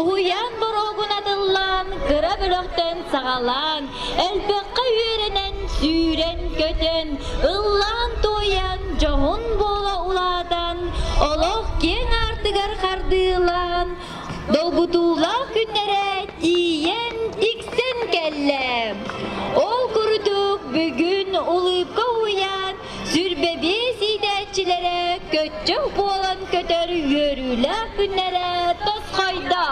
Уһуйаан боруогун атыллаан, кыра бөлөхтөн саҕалаан, элбэххэ үөрэнэн, сүүрэн-көтөн, ыллаан-туойан, дьоһун буола улаатан, олох киэҥ аартыгар хардыылаан, долгутуулаах күннэрэ тиийэн тиксэн кэллэ. Ол курдук бүгүн улыыпка уһуйаан 25 иитээччилэрэ көччөх буолан көтөр үөрүүлээх күннэрэ тосхойдо.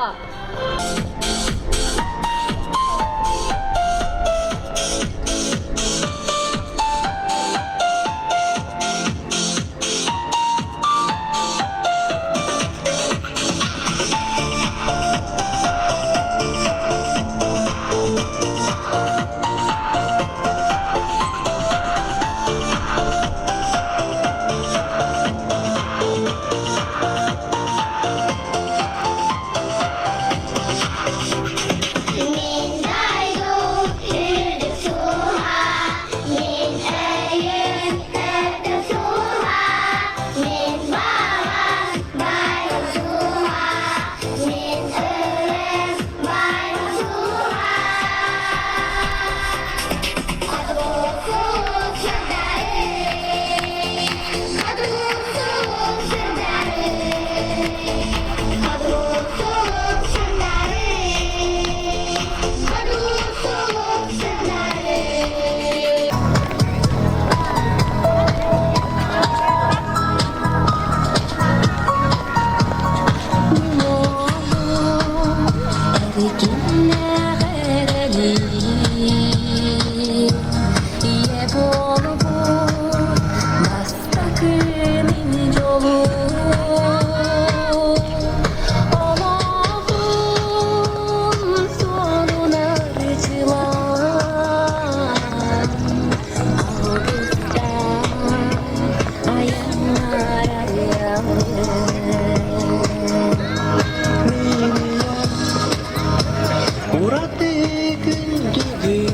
Мин дойду үрдүк суоһа, мин өйүм үрдүк суоһа, мин баҕам байым суоһа, мин ырым байым суоһа. Хотугу сирдэри, хотугу сирдэри, хотугу сирдэри, хотугу сирдэри. Эркиннээх эрэли ийэ буолбут бастакы мин дьолум олоҕум суолун арчылаан алгыстаах айаннар Ураты күндүгүн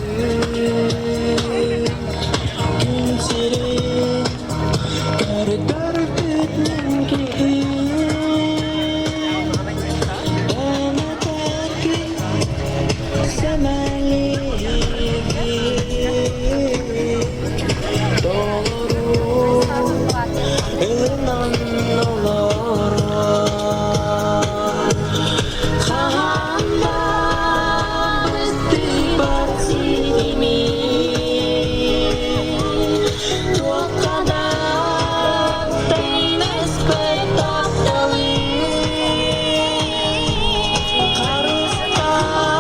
күн сирин көрдөрбүт мин киһим эн этэргин сэмэлиигин толору ылынан олорор хаһан да быстыппат ситимин туохха да тэҥнэспэт тапталын харыстаан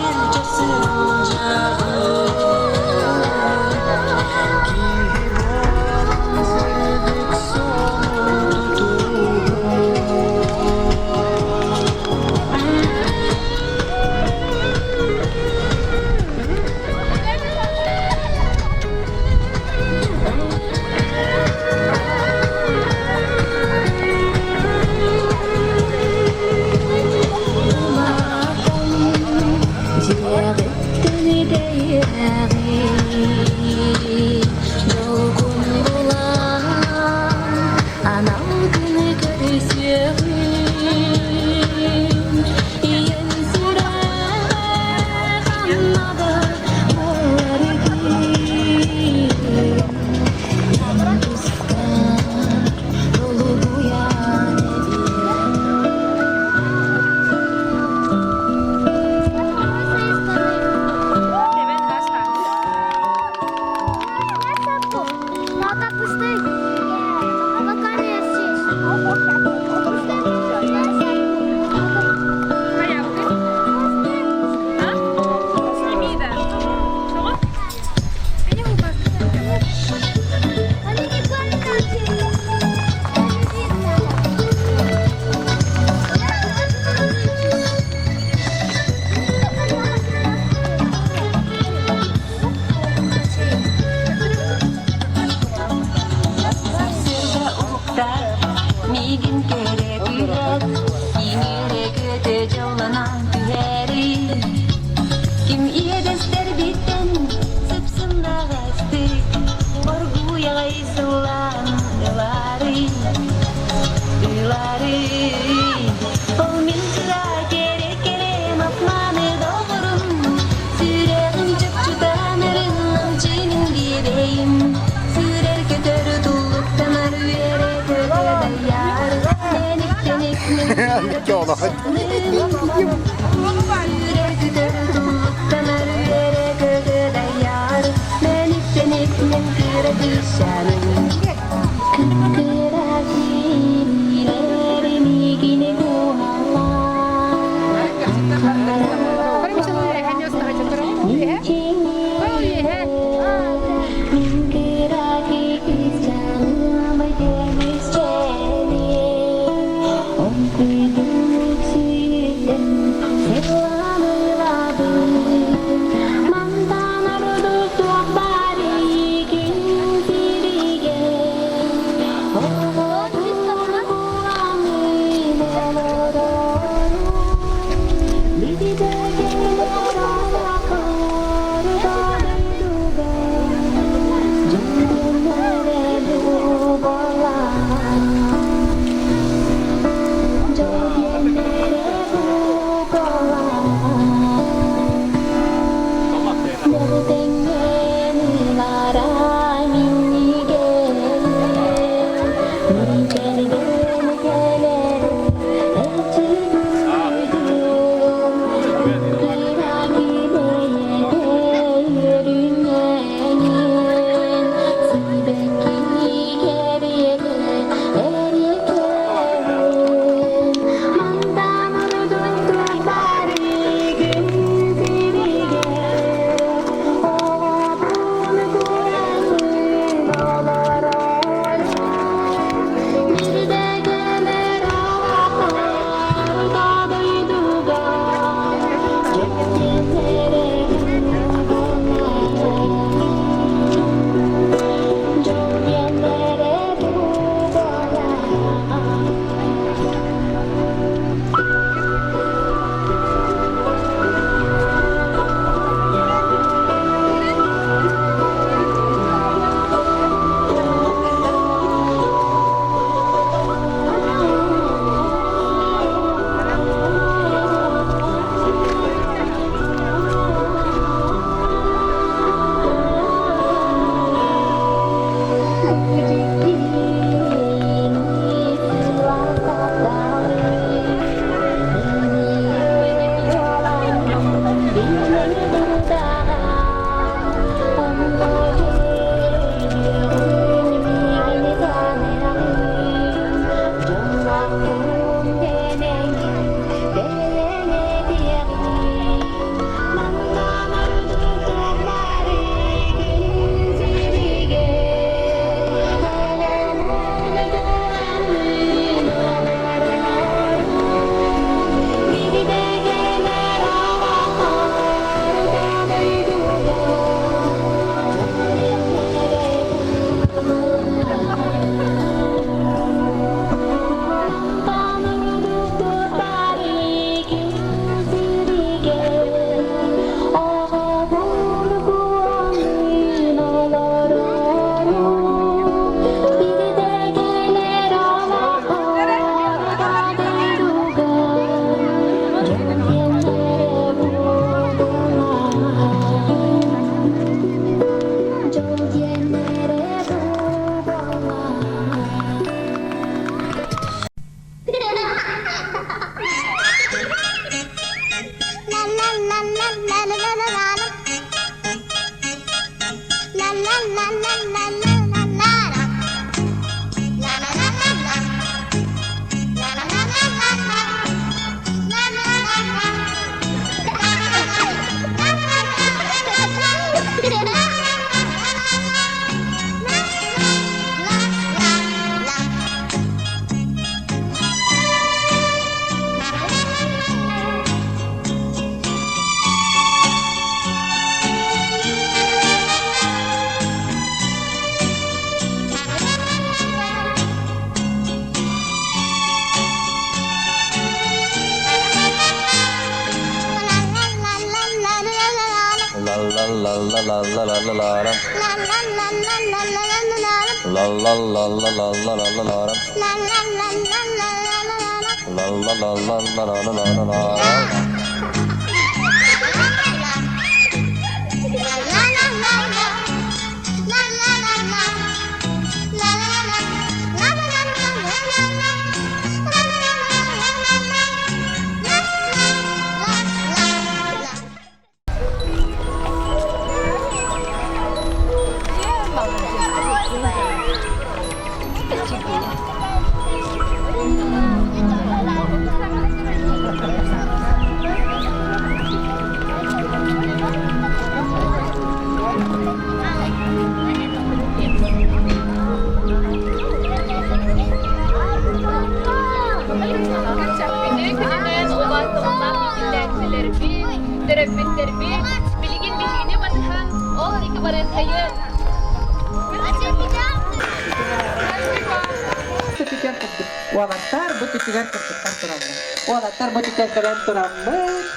илдьэ сылдьаҕын киһи буолан сырдык суолу тутуһун. Дьиэҕиттэн итэйиэҕи, дьолгун булан, анал күнү көрүсүөҕүҥ. Ийэм сүрэҕэ ханна да буолар киһи, эн тускар долгуйан Надо пустить. Пока не сесть. Уолаттар бу түтүгэр кыргыттар тураллар. Уолаттар бу түтүгэр кэлэн тураммыт,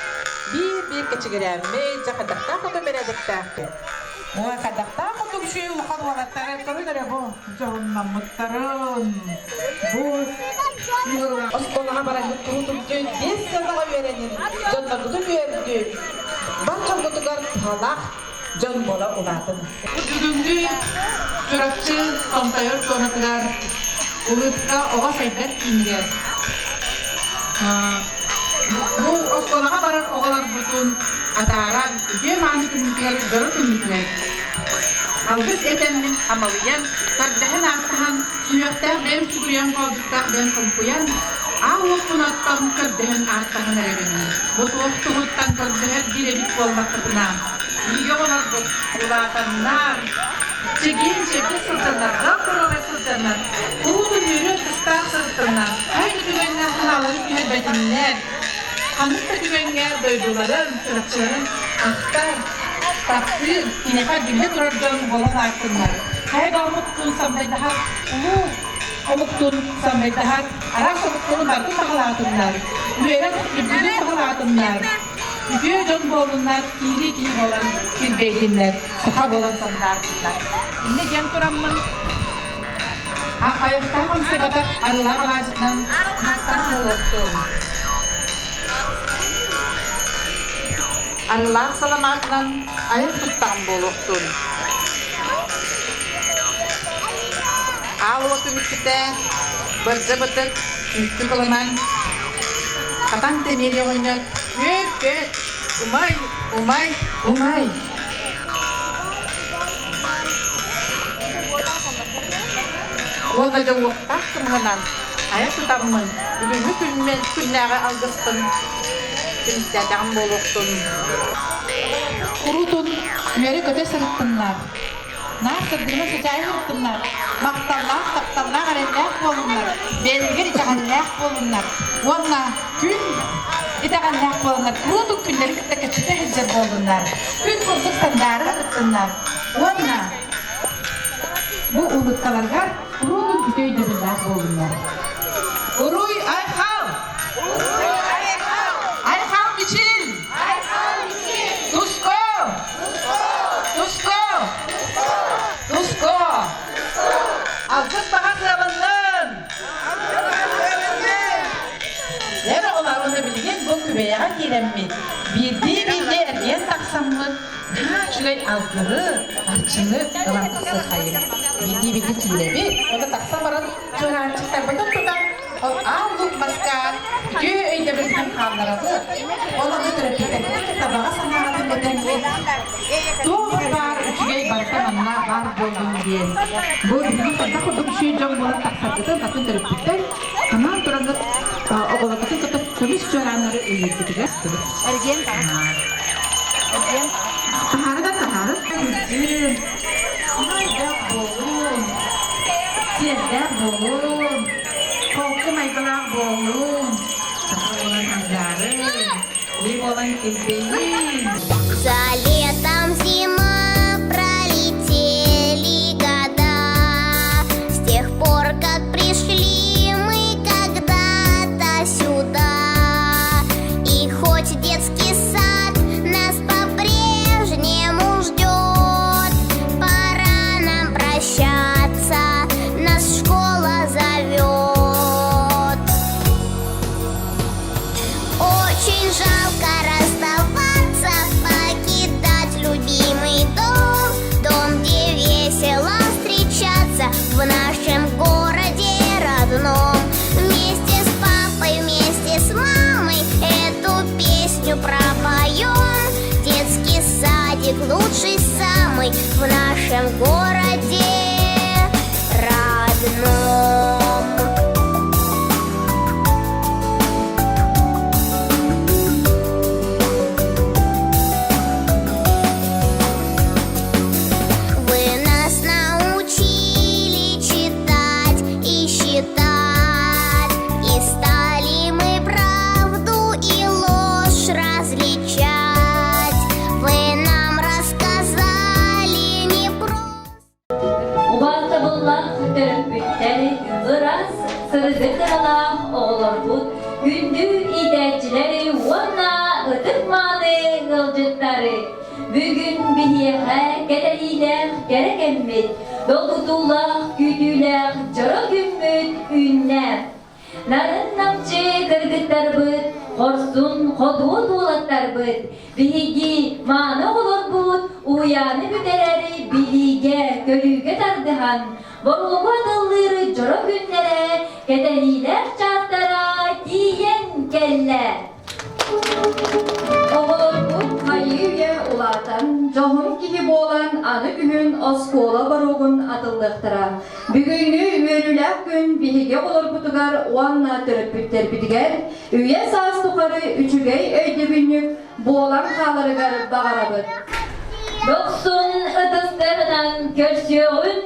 биир-биир кэчигирээммит, дьэ хайдахтаах хоту бэрээдэктээхпит. Ой, хайдахтаах хоту үчүгэй улахан уолаттары көрүн эрэ бу дьоһуннаммыттарын. Бу оскуолаҕа бараммыт курутурдун, биэс сыллаҕа үөрэнин, дьонноргутун үөрдүн, бар дьоммутугар туһалаах дьон буола улаатын. Бүгүҥҥү Чурапчы Томтойор туонатыгар Улыбка оҕо сайдар киинигэр бу оскуолаҕа барар оҕолорбутун атааран үтүө мааны күммүтүгэр дьоро күммүтүгэр алгыс этэммин амалыйан, көрдөһөн-ааттаһан, сүһүөхтээх бэйэм сүгүрүйэн хоолдьуктаах бэйэм хоҥкуйан, аал уоппун оттон көрдөһөн ааттаһан эрэбин. Бу туох туһуттан көрдөһөр диир эбит буоллаххытына, Биһиги оҕолорбут улаатаннар, чэгиэн-чэбдик сылдьаннар, дал куруолай сылдьаннар, куруутун үөрүү ыккыстаах сырыттыннар, хайа да түгэҥҥэ санааларын түһэрбэтиннэр, ханнык да түгэҥҥэ дойдуларын, чурапчыларын ахтар, таптыыр, киниэхэ биллэ турар дьон буолан ааттыннар. Хайа да омуктуун самнайдаһар улуу омуктуун самнайдаһар араас омуктарын барытын баҕалаатыннар, үөрэх үрдүгүн баҕалаатыннар, Үтүө дьон буоллуннар, киирии киһи буолан килбэйдиннэр, саха буолан сандаардыннар. Иннэ диэн тураммын, айахтаах ымсыгатах арылаах алаадьытынан махтан буолуохтун. Арылаах саламаатынан айах туттаҕым буолуохтун. Аал уотум иччитэ, бырдьа бытык, мүччү кылынан, хатан тэмиэри оҕонньор үөр-көт, умай, умай, умай. Уонна дьэ уохтаах кымыһынан айа тутаммын, бүгүҥҥү күммүн күннээҕи алгыспын түмүктээтэҕим буолуохтун. Куруутун үөрэ-көтө сырыттыннар. Наар сырдыгынан сыдьаайа сырыттыннар, махталлаах, тапталлаах, эрэллээх буолуннар, бэйэлэригэр итэҕэллээх буолуннар уонна күн итэҕэллээх буоланнар куруутун күннэри кытта кэпсэтэ сылдьар буоллуннар, күн курдук сандаара сырыттыннар уонна бу улутталарыгар куруутун үтүө өйдөбүллээх буоллуннар. Уруй айхал! Уруй айхал! Айхал мичил! Айхал мичил! Туско! Туско! Туско! Алгыс баҕа сыалыннын! Эр оҕолор уонна билигин бу күбэйэҕэ киирэммит, биирдии-биирдии эргийэн тахсаммыт, наһаа үчүгэй алгыһы, арчыны ылан тахсыаххайын. Биирдии-биирдии киирэбит, уонна тахсан баран чуораанчыктарбытын тутан, ол аал луук маска үтүө өйдөбүлбүтүн хаалларабыт. Ол ону төрөппүттэрбитин кытта баҕа санааҕытын этэммит, туох баар үчүгэй барыта манна баар буоллун диэн. Бу биһиги хайдах курдук үчүгэй дьон буолан тахсарбытын атын төрөппүттэр анаан тураҥҥыт оҕолоргутун кытта көмүс чуорааннары ыйыыргытыгар Эргиэн Эргиэн Таһаары да таһаары. Күрдьүн, майдаах буолуун, сиэрдээх буолуун, холку майгылаах буолуун, саха буолан андаарын, илии буолан килбэйиин. За летом зима пролетели года, С тех пор, как пришли мы когда-то сюда. И хоть детский сад нас по-прежнему ждет, Пора нам прощаться, нас школа зовет. Очень жалко расставаться, покидать любимый дом, дом, где весело встречаться в нашем городе родном. Вместе с папой, вместе с мамой эту песню пропоем. Детский садик лучший самый в нашем городе родном. Вы нас научили читать и считать, И стали мы правду и ложь различать. Вы нам рассказали не Сырдык ыралаах оҕолорбут, күндү иитээччилэри уонна ытык-мааны ыалдьыттары! Бүгүн биһиэхэ кэтэһиилээх кэрэ кэммит, долгутуулаах күүтүүлээх дьоро күммүт үүннэ. Нарын-намчы кыргыттарбыт, хорсун хотуот уолаттарбыт, биһиги мааны оҕолорбут уһуйааны бүтэрэр билиигэ, көрүүгэ тардыһан, боруогу атыллыыр дьоро күннэрэ, кэтэһиилээх чаастара тиийэн кэллэ. Оҕолорбут хайыы-үйэ улаатан, дьоһун киһи буолан аны күһүн оскуола боруогун атыллыахтара. Бүгүҥҥү үөрүүлээх күн биһиги оҕолорбутугар уонна төрөппүттэрбитигэр үйэ-саас тухары үчүгэй өйдөбүнньүк буолан хааларыгар баҕарабыт. Дохсун ытыстарынан көрсүөҕүн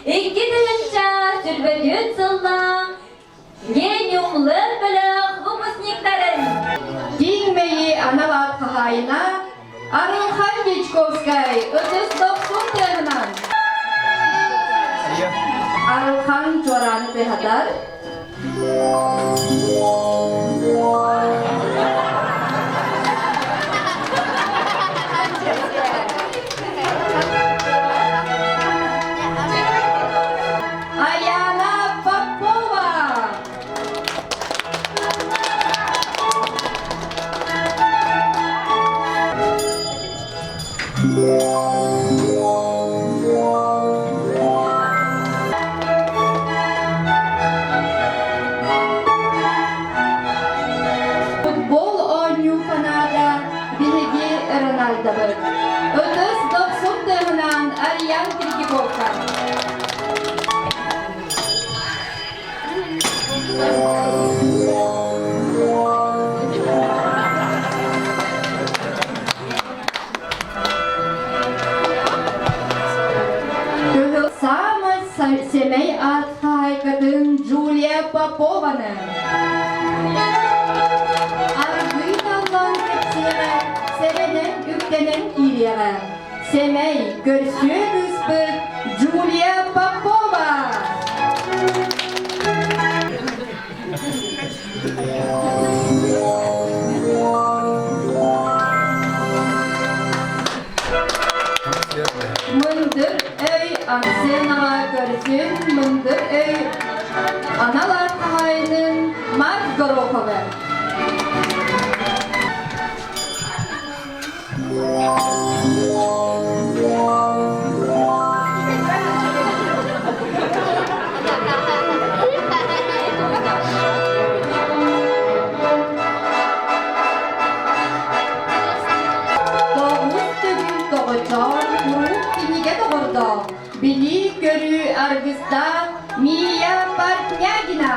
2024 сыллаах Гениумлар бөлөх выпускниктарын Киҥ мэйи анал аат хаһаайына Арылхан Дьячковскай ытыс дохсун тыаһынан Арылхан чуорааны тыаһатар. Аяна Попова! Футбол оонньуу фаната биһиги Рональдобыт. Ытыс дохсун тыаһынан Ариан Киргиповка. Саамай сэмэй аат хаһаайкатын Джулия Попованы. Аргыый таллан кэпсиэҕэ, сэрэнэн үктэнэн киириэҕэ. Сэмэй, көрсүө кыыспыт Джулия Попова! Мындыр өй Арсенаҕа көрсүн мындыр өй анал аат хаһаайынын Марк Гороховы. Тоҕус төгүл тоҕочоон куруук кинигэ доҕордоох, билии-көрүү аргыстаах Мия Портнягина.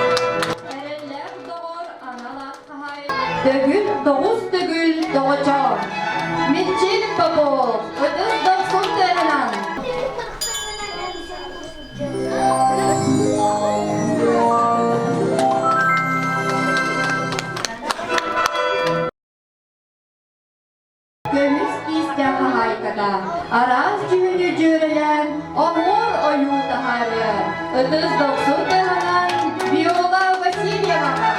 Эрэллээх доҕор анал аат Төгүл тоҕус төгүл доҕочоон. Мичил Попов, ытыс дохсун тыаһынан. Көмүс киистэ хаһаайката араас дьүһүнү дьүөрэлээн оһуор ойуу таһаарыа. Ытыс дохсун тыаһынан Виола Васильеваҕа.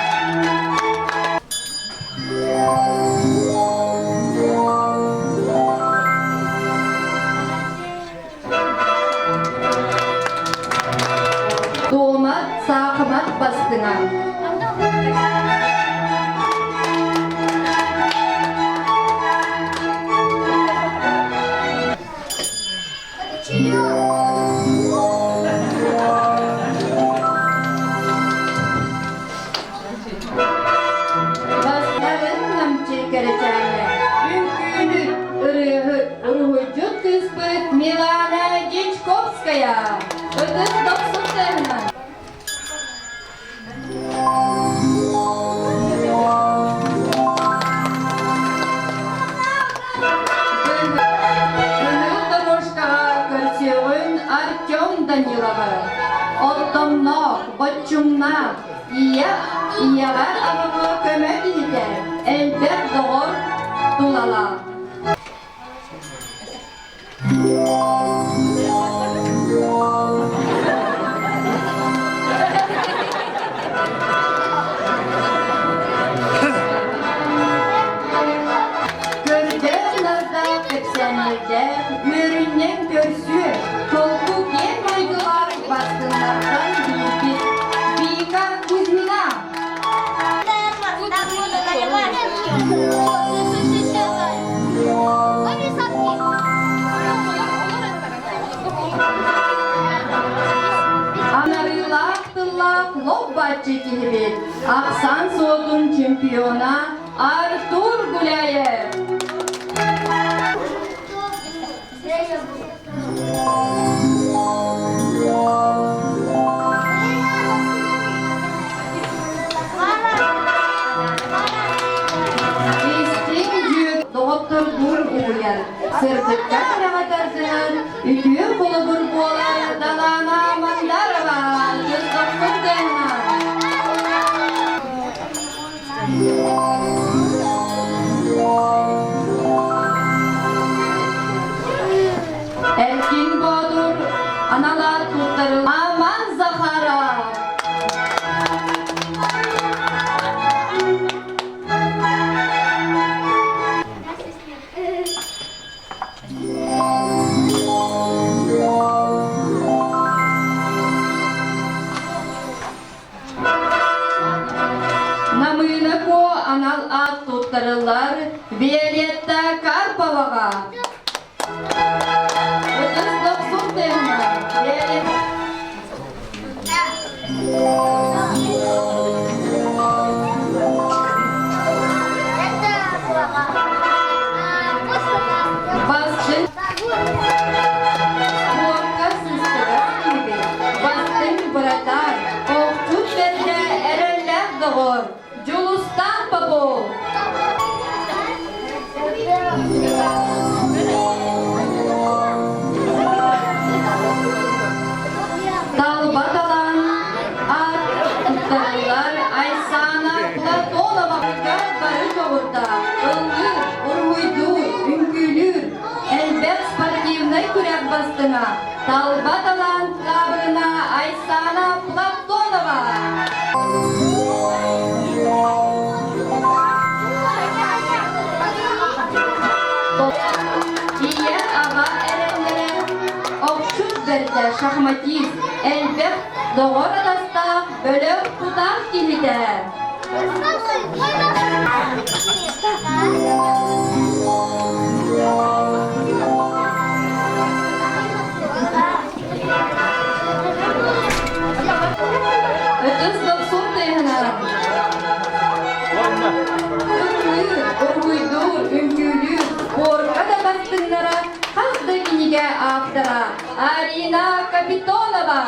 Дуомат, саахымат бастыҥа. Бастарын намчы кэрэчээнэ, үҥкүүһүт, ырыаһыт, уруһуйдьут кыыспыт Милана Дьячковская ытыс дохсун тыаһынан. Кыһыл дорожкаҕа көрсүөҕүн Артем Даниловы. Оттомноох, боччумнаах, ийэ, ийэҕэ аҕаҕа көмө киһитэ, элбэх доҕор тулалаах. Көрдөөх-нардаах кэпсээннэрдээх, үөрүнньэҥ көрсүө, толку киэҥ майгылаах бастыҥнартан биирбит Вика Кузьмина. Анарыылаах тыллаах лоп-бааччы киһибит, ахсаан суотун чемпиона Артур Гуляев. Истиҥ дьүөг доҕоттордуун уһуйан, сырдыкка кэрэҕэ тардыһан, үтүө холобур буолар Далаана Мандарова Дьылҕаппыт тыаһынан. Эркин Боотур аналаат туттарыл Аман Захаров. Намыына Куо анал аат туттарыллар Виолетта Карповаҕа. Ытыс дохсун тыаһынан Виолетта Бастыҥ Спорка сыстыгас киһибит, бастыҥ быратаан, охчут бэрдэ эрэллээх доҕор Дьулустаан Попов! Талба талаан аат туттарыллар Айсана Платонова бары дьоҕурдаах, ыллыыр, уруһуйдуур, үҥкүүлүүр, элбэх спортивнай күрэх бастыҥа Талба талаан таабырына Айсана Платонова! Ийэ аҕа эрэллэрэ охчут бэрдэ шахматист, элбэх доҕор атастаах бөлөх тутаах киһитэ. Ытыс дохсун тыаһынан Ыллыыр, уруһуйдуур, үҥкүүлүүр, спорка да бастыҥнара хас да кинигэ автора Арина Капитонова.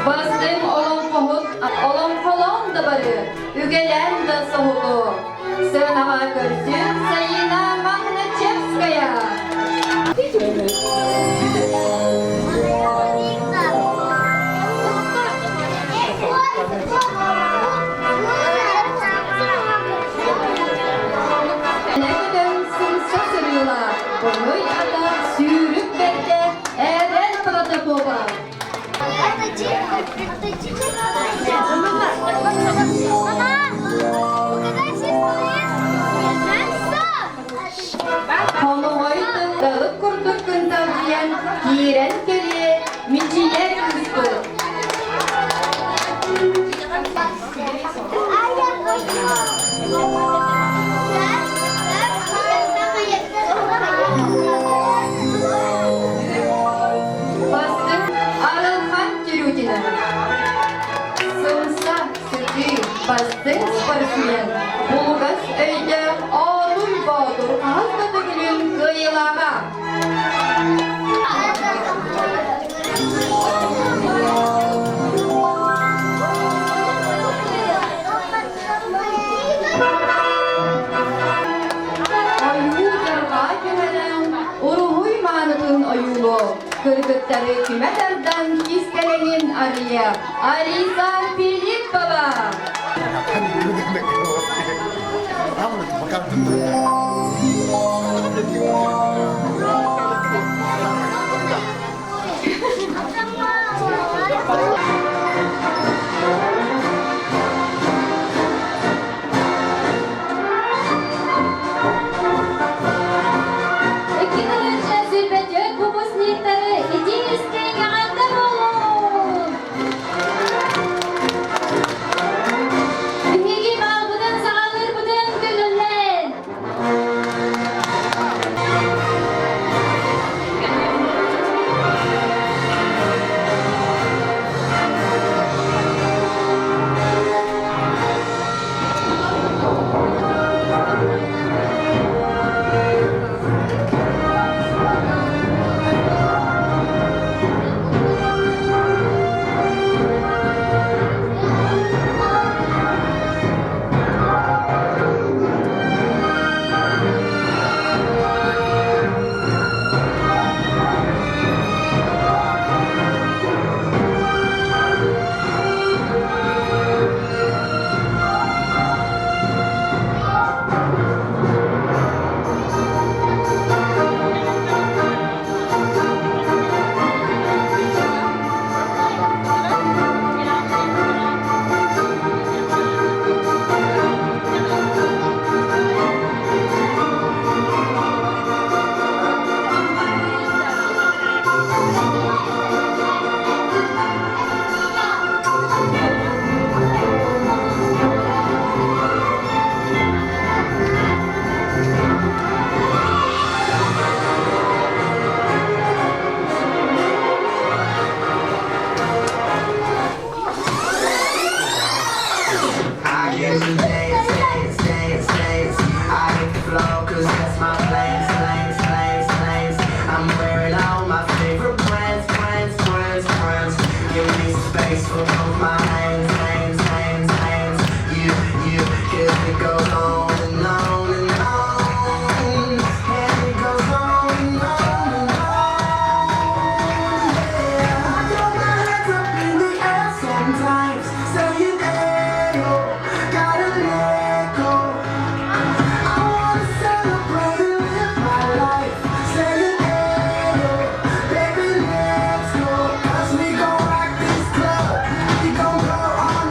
Бастыҥ олоҥхоһут олоҥхолоон да барыы, үгэлээн да соһутуу. Сыанаҕа көрсүн Саина Махначевская. Көтөн сымса сырыылаах, Оҥой ата сүүрүк бэрдэ Эрэл Протопопа. Хомоҕой тыллалык курдук кынталдьыйан киирэн кэлиэ мичийэ кыыспыт. Бастыҥ Арылхан Терютина. Сымса, сытыы, бастыҥ спортсмен, булугас өйдөөх Оонуй Боотур хаһыс да төгүлүн кыайыылааҕа. ыччаты түмэ тардан кистэлэҥин арыйа Алиса Филиппова. Икки тыһыынча сүүрбэ выпускниктары итии-истиҥ эҕэрдэ буолуҥ! Биһиги баалбытын саҕалыырбытын көҥүллээн! I get to dance, dance, dance, dance. I hit the floor 'cause that's my place, place, place, place. I'm wearing all my favorite brands, brands, brands, brands. Give me space for both my hands, hands, hands, hands. You, 'cause it goes on and on and on. And it goes on and on and on. Yeah. I throw my hands up in the air sometimes, saying, "Ayo, gotta let go." I wanna celebrate and live my life, saying, "Ayo, baby, let's go." 'Cause we gon' rock this club, we gon' go all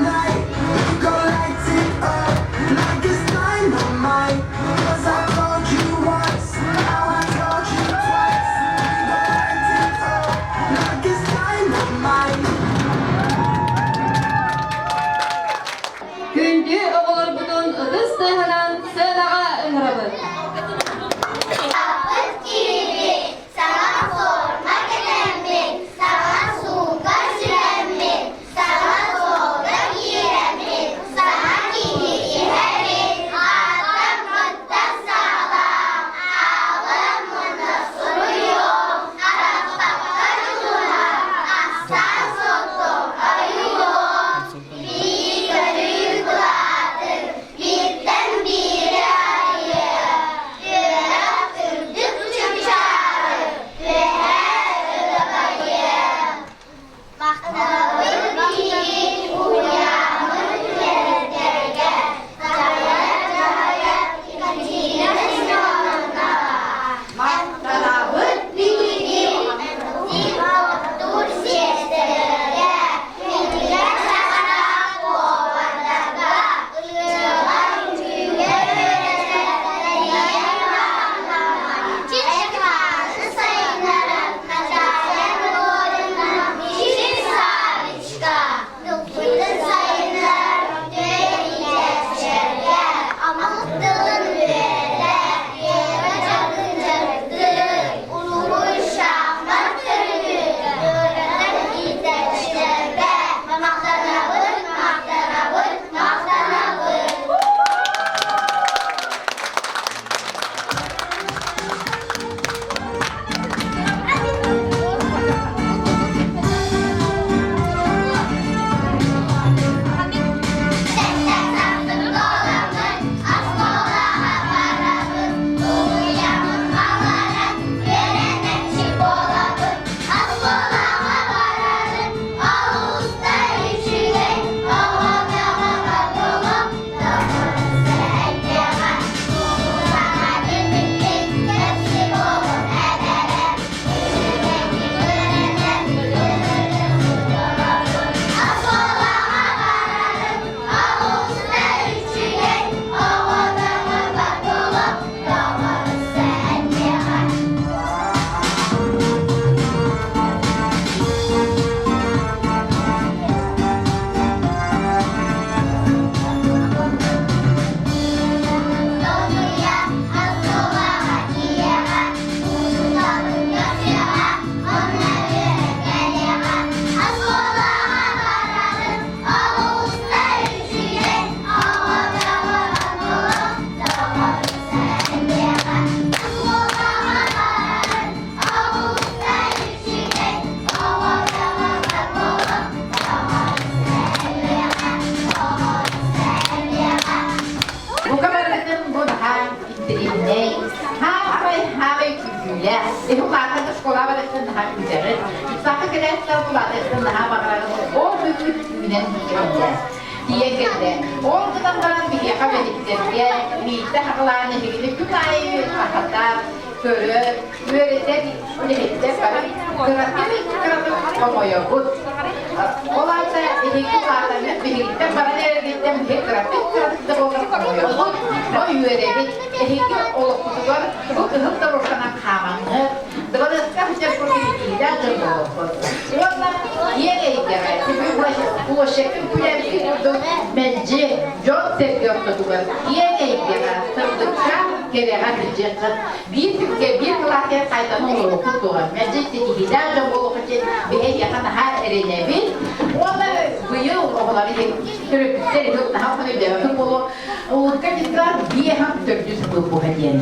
Эһи улаатан школа барыттан наһаа күүтэҕит. Саха кэлээттэр улаатыттан наһаа баҕарарым. Ол бүгүн үүнэн кэллэ. Тиийэн кэллэ. Ол гынан баран биһиэхэ бэлиттэргэ миитэ хаҕылаан эһигини күн аайы аһатар, көрөр, үөрэтэр үлэһиттэр бары кыратык кыратык хомойобут. Ол аата эһиги улаатаҥҥыт биһигиттэн баран эрэргиттэн биһи кыратык кыратык да буоллар хомойобут, но үөрэбит. Эһиги олоххутугар бу кыһыл дорожканан хаамаҥҥыт, дыбарыаска сылдьар курдук итиилээх дьон буолуоххут. Уонна киэҥ эйгэҕэ площадка үҥкүүлээбиккит курдук мэлдьи дьон-сэргэ ортотугар киэҥ эйгэҕэ сырдыкка, кэрэҕэ сылдьыаххыт. Биир түмүккэ биир кылааска хайдан олоруохпут дуо? Мэлдьи ситиһиилээх дьон буолуоххут диэн биһи эйиэхэ наһаа эрэнэбит. Уонна быйыл оҕолор төрөппүттэр иһин наһаа улахан өйдөөбөккө буолуо. Улутка диктант биэһэм төрдүс булбуһа диэн.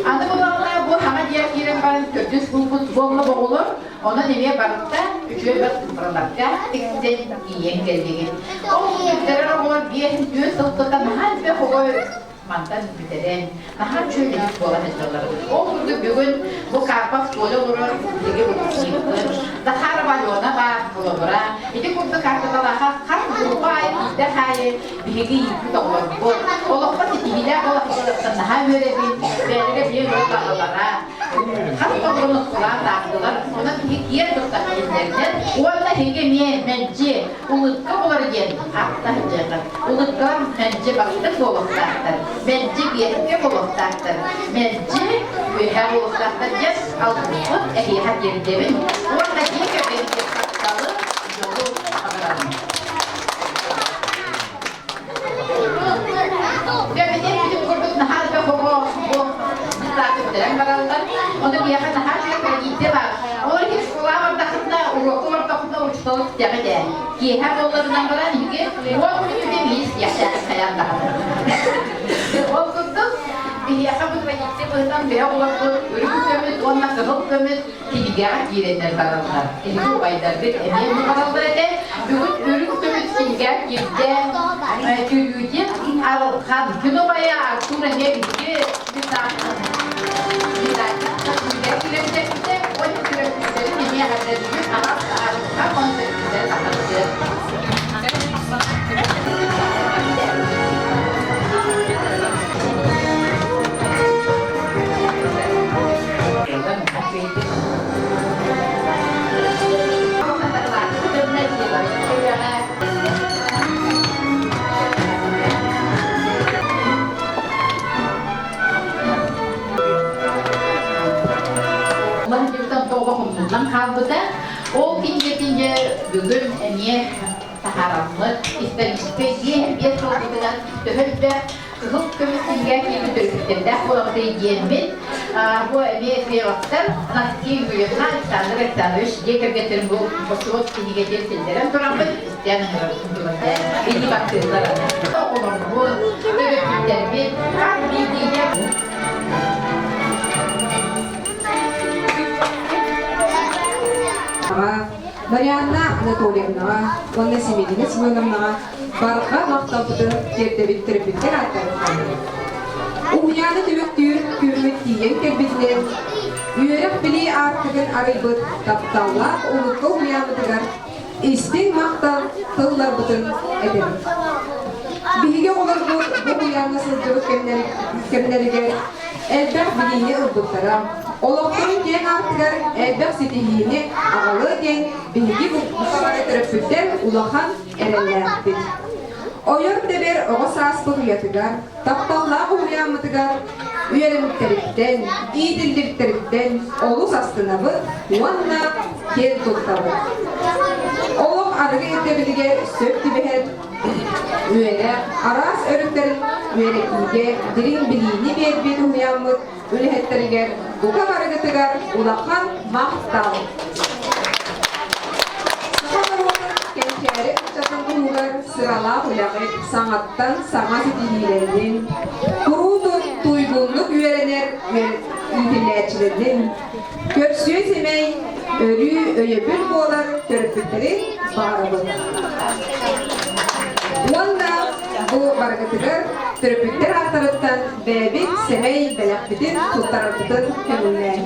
Аны булалла бу хаҥа диэн киирэн баран төрдүс булбут буолла оҕолор, онон эмиэ барыта үчүгэй бас цифраларга тиксэн тиийэн кэллигит. Ол бүтэрэр оҕолор биэһин түөрт сылтата наһаа элбэх оҕо мантан бүтэрэн, наһаа үчүгэй буола сылдьаллар. Ол курдук бүгүн бу Карпов Толя олорор биһиги выпускникпыт, Захарова Алена баар холобура. Ити курдук картоталаха хас группа аайы биирдэх аайы биһиги ииппит оҕолорбут. Олоххо ситиһиилээх олохтон наһаа үөрэбин, бэйэлэрэ биир ыал баҕалара. Хас оҕону оскуолаҕа таастылар, онон биһиги киэн туттар кинилэринэн уонна эһиги эмиэ мэлдьи улыбка буолар диэн ахта сылдьыаҕыт. Улыбкалар мэлдьи бастыҥ буолуохтаахтар, мэлдьи биэскэ буолуохтаахтар, мэлдьи үөһээ буолуохтаахтар диэн алгыспыт эһиэхэ тиэрдэбин уонна дьиэ кэргэнигэр тапталы, дьолу баҕарабын. Кэбиниэт курдук наһаа элбэх оҕо бу дьыссааты бүтэрэн бараллар. Ону биһиэхэ наһаа үчүгэй традиция баар. Ол иһин школаҕа бардаххытына, уруокка бардаххытына учуутал истэҕит ээ. Киэһэ буолларынан баран иһиги уон мүнүүтэ биир истиэхтээххит хайаан даҕаны. Ол курдук биһиэхэ бу традиция быһыытынан бэйэ оҕолорбут үрүҥ көмүс уонна кыһыл көмүс кинигэҕэ киирэннэр бараллар. Эһиги убайдаргыт эмиэ бу бараллар этэ. Бүгүн үрүҥ көмүс кинигэ киирдэ Күлүүтүн Арылхан, күн убайа Артур эмиэ биһиги төрөппүттэрин эмиэ эҕэрдэлиибит аҕас Арылхан уонна төрөппүттэрин тахсыбыт. Улахан тоҕо хомуллан хаалбыта. Ол кинигэтин дьэ бүгүн эмиэ таһаараммыт историческай биэс сылбытынан төһө элбэх кыһыл көмүс кинигэ киирбит төрөппүттэрдээх буолабытый диэммит бу эмиэ Кривовтар Анастасия Юрьевна, Александр Александрович дьиэ кэргэттэрин бу босуот кинигэтин киллэрэн тураммыт истээн ыҥырабытын туран ини баттыыллар оҕолорбут, төрөппүттэрбит хас биирдиигэ Марианна Анатольевнаҕа уонна Семенина Семеновнаҕа барҕа махталбытын тиэрдэбит төрөппүттэр ааттарыттан. Уһуйааны түмүктүүр күммүт тиийэн кэлбитинэн, үөрэх-билии аартыгын арыйбыт тапталлаах улукка уһуйааммытыгар истиҥ махтал тылларбытын этэбит. Биһиги оҕолорбут бу уһуйааҥҥа сылдьыбыт кэмнэригэр элбэх билиини ылбыттара, олохторун киэҥ аартыгар элбэх ситиһиини аҕалыа диэн биһиги бука бары төрөппүттэр улахан эрэллээхпит. Ойор-тэбэр оҕо сааспыт уйатыгар, тапталлаах уһуйааммытыгар үөрэммиттэриттэн, иитиллибиттэриттэн олус астынабыт уонна киэн туттабыт. Олох аныгы ирдэбилигэр сөп түбэһэр үөрэх араас өрүттэрин үөрэтиигэ дириҥ билиини биэрбит уһуйааммыт үлэһиттэригэр бука барыгытыгар улахан махтал! Саха норуотун кэнчээри ыччатын туһугар сыралаах үлэҕит саҥаттан саҥа ситиһиилэринин, куруутун туйгуннук үөрэнэр иитиллээччилэрин, көрсүө сэмэй, өрүү өйөбүл буолар төрөппүттэри баҕарабын. Уонна бу барыгытыгар төрөппүттэр ааттарыттан бэйэбит сэмэй бэлэхпитин туттарарбытын көҥүллээн.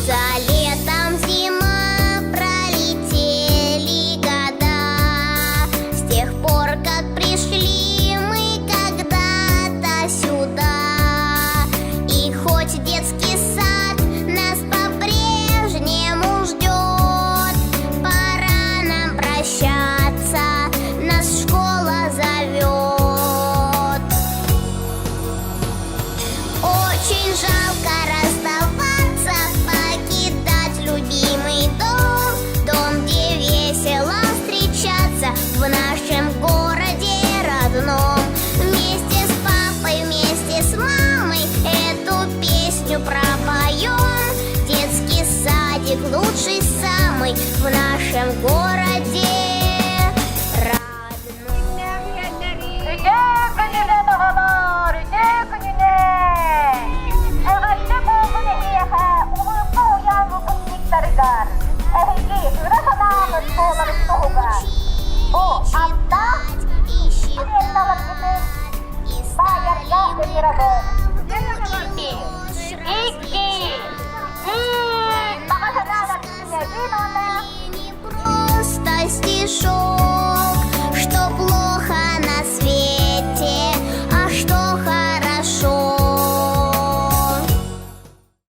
За летом зима пролетели года. С тех пор, как пришли мы когда-то сюда. И хоть детский сад нас по-прежнему ждет, пора нам прощаться, нас школа зовет. Очень жалко расставаться, покидать любимый дом, дом, где весело встречаться в нашем городе родном. Вместе с папой, вместе с мамой эту песню пропоем. Детский садик лучший самый в нашем городе.